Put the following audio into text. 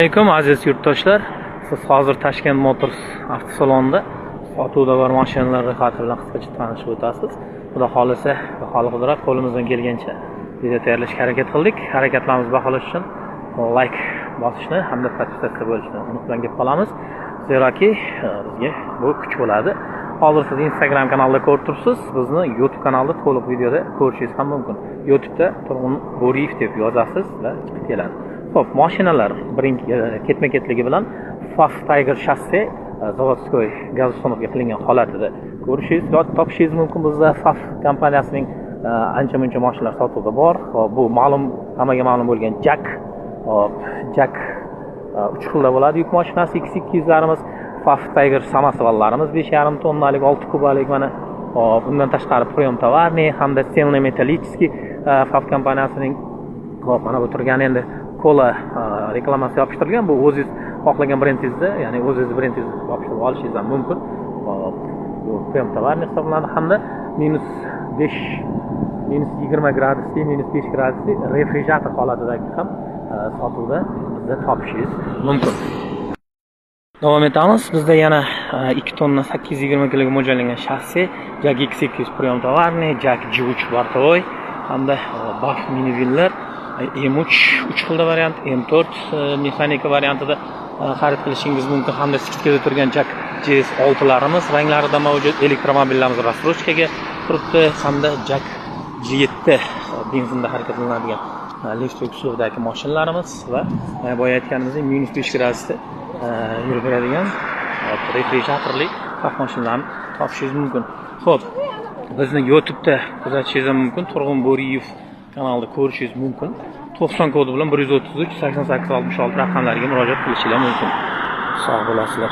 Alaykum, aziz yurtdoshlar. Siz hozir Tashkent Motors avtosalonida sotuvda bor mashinalar ro'yxati bilan qisqacha tanishib o'tasiz. Xudo xohlasa, baholi qudrat, qo'limizdan kelgancha video tayyorlashga harakat qildik. Harakatlarimizni baholash uchun layk bosishni hamda подписаться bo'lishni unutmang deb qolamiz. Zeroki bizga bu kuch bo'ladi. Hozir siz Instagram kanalida ko'rib turibsiz, bizni YouTube kanalida to'liq videoda ko'rishingiz ham mumkin. YouTube'da Turg'un Bo'riyev deb yozasiz va chiqib keladi. Xo'p, mashinalar birinchi ketma-ketligi bilan FAF Tiger шасси заводской газ установка qilingan holatida ko'rishingiz yoki topishingiz mumkin. Bizda FAF kompaniyasining ancha-muncha mashinalar sotuvda bor. Xo'p, bu ma'lum, hammaga ma'lum bo'lgan JAC. Xo'p, JAC uch xilda bo'ladi yuk mashinasi X200larimiz, FAF Tiger samosvallarimiz 5,5 tonnalik, 6 kubalik mana. Xo'p, undan tashqari прием товарный hamda цельнометаллический FAF kompaniyasining. Xo'p, mana bu turgan endi kola reklamasi yopishtirilgan. Bu o'zingiz xohlagan brendingizda, ya'ni o'zingizni brendingizni yopishtirib olishingiz ham mumkin. Xo'p, bu прием товарный hisoblanadi hamda -5, -20 gradusli, -5 gradusli refrigerator holatidagi ham sotuvda bizda topishingiz mumkin. Davom etamiz. Bizda yana 2 tonna 820 kiloga mo'ljallangan shassi JAC X200 прием товарный, JAC G3 бортовой hamda BAF minivinlar M3 uch xilda variant, M4 mexanika variantida xarid qilishingiz mumkin hamda скидка da turgan JAC GS 6larimiz ranglarida mavjud, elektromobillarimiz рассрочка ga turibdi hamda JAC G7 benzinda harakatlanadigan лифт uslubidagi mashinalarimiz va boya aytganimizdek -5 gradusda yurib beradigan refrigeratorli FAF mashinalarni topishingiz mumkin. Xo'p, bizni YouTube'da kuzatishingiz ham mumkin. Turg'un Bo'riyev kanalida ko'rishingiz mumkin. 90 kodi bilan 133 88 66 raqamlariga murojaat qilishinglar mumkin. Sog' bo'lasizlar.